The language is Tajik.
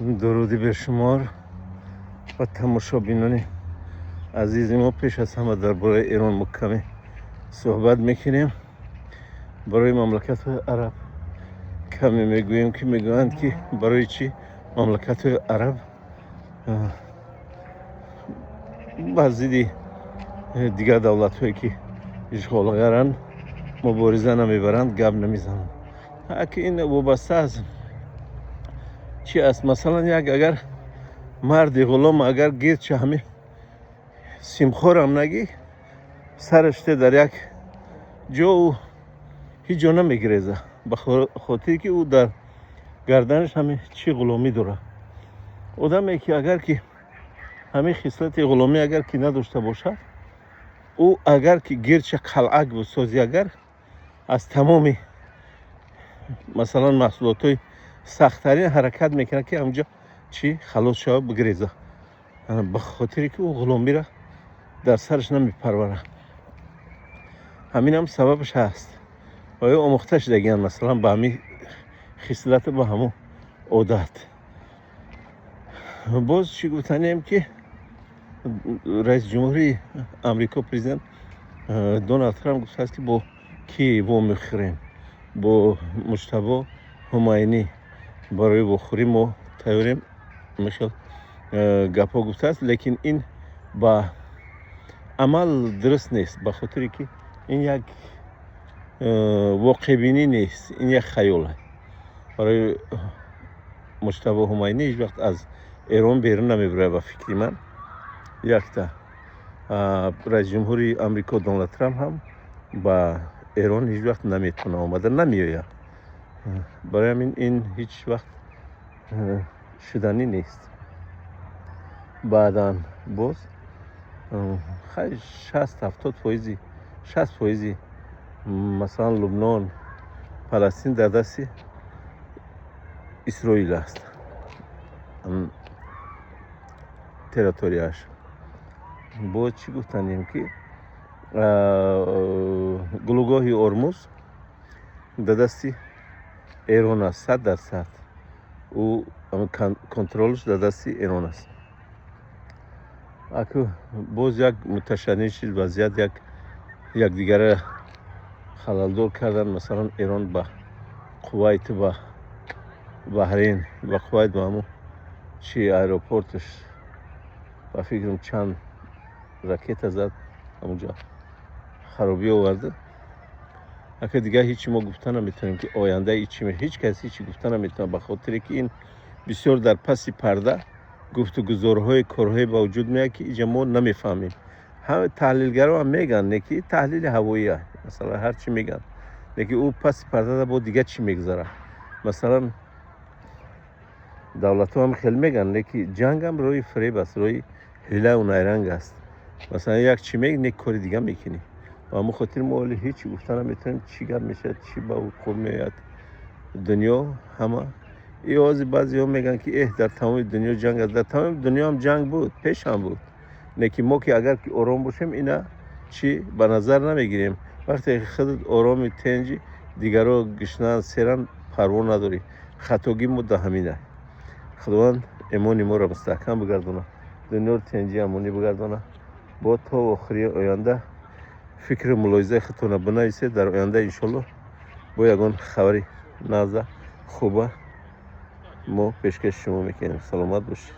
Дуруди бешумор ба тамошобинони азизи мо. Пеш аз ҳама дар бораи Эрон мо каме суҳбат мекунем. Барои мамлакатҳои араб каме мегӯем, ки мегӯянд, ки барои чӣ мамлакатҳои араб ба зидди дигар давлатҳое, ки ишғолгаранд, мубориза намебаранд, гап намезананд. Ки ин вобаста аз чӣ аст? Масалан, як агар марди ғулом агар гирча ҳами симхорам нагӣ сараште дар як ҷо, ӯ ҳеҷ ҷо намегиреза, ба хотире ки ӯ дар гарданаш ҳами чӣ ғуломӣ дорад. Одаме ки агар ки ҳамин хислати ғуломӣ агар ки надошта бошад, ӯ агар ки гирча қалъак бисозӣ, агар аз тамоми, масалан, маҳсулотҳои сахттарин ҳаракат мекунад, ки ҳамҷо чӣ халос шава, бигреза, ба хотире ки ӯ ғуломиро дар сараш намепарварад. Ҳаминам сабабаш ҳаст ва ё омӯхта шудагианд, масалан, ба ҳамин хислату ба ҳамон одат. Боз чӣ гуфтанем, ки раиси ҷумҳурии Амрико, президент Доналд Трамп гуфтааст, ки бо кӣ вомехӯрем? Бо Муҷтабо Ҳумайнӣ барои вохӯрӣ мо тайёрем, михел гапҳо гуфтааст. Лекин ин ба амал дуруст нест, ба хотире ки ин як воқеъбинӣ нест, ин як хаёл. Барои Муҷтабо Ҳумайнӣ ҳеҷ вақт аз Эрон берун намебарояд, ба фикри ман. Якта раиси ҷумҳури Амрико Доналд Трамп ҳам ба Эрон ҳеҷ вақт наметавона омада, намеояд. Барои ҳамин ин ҳеҷ вақт шуданӣ нест. Баъдан боз хай 60-70 фоизи, 60 фоизи, масалан, Лубнон, Фаластин дар дасти Исроил аст территорияш. Боз чӣ гуфтанем, ки гулугоҳи Ормуз дар дасти Эрон аст, 100%. Ӯ контролш дар дасти Эрон аст. Аку боз як муташанниж шид вазъият, як якдигара халалдор кардан. Масалан, Эрон ба Кувайту ба Баҳрейн, ба Кувайт, ба ҳамун чи аэропорташ, ба фикрам, чанд ракета зад, ҳамунҷо харобӣ оварда. Ака дигар ҳечи мо гуфта наметавонем, ки оянда ичи. Ҳеҷ кас ҳечи гуфта наметавонад, ба хотире ки ин бисёр дар паси парда гуфтугузорҳои корҳое ба вуҷуд меояд, ки иҷа мо намефаҳмем. Ҳама таҳлилгароам мегӯянд, не ки таҳлили ҳавоӣ, масалан, ҳар чӣ мегӯянд, лекин ӯ паси пардада бо дигар чӣ мегузарад. Масалан, давлатҳо ҳам хеле мегӯянд, леки ҷангам роҳи фиреб аст, роҳи ҳилаву найранг аст. Масалан, як чӣ меги, не кори дига мекунӣ. Ба ҳамон хотир мо ҳоле ҳечи гуфта наметавонем, чӣ гап мешавад, чӣ ба вуқӯъ меояд. Дунё ҳама ҳози баъзеҳо мегӯянд, ки эҳ, дар тамоми дунё ҷанг аст. Дар тамоми дунёам ҷанг буд, пешам буд, лекин мо ки агар ки ором бошем, ина чӣ ба назар намегирем. Вақте худат ороми, тенҷи, дигарро гишнаанд, серанд, парво надорӣ. Хатогӣ мо да ҳамина. Худованд имони моро мустаҳкам бигардонад, дунёро тенҷи, амонӣ бигардонад. Бо то охири оянда фикру мулоҳизаи худтонро бинависед. Дар оянда, иншоллоҳ, бо ягон хабари наза хуба мо пешкаши шумо мекунем. Саломат бошед.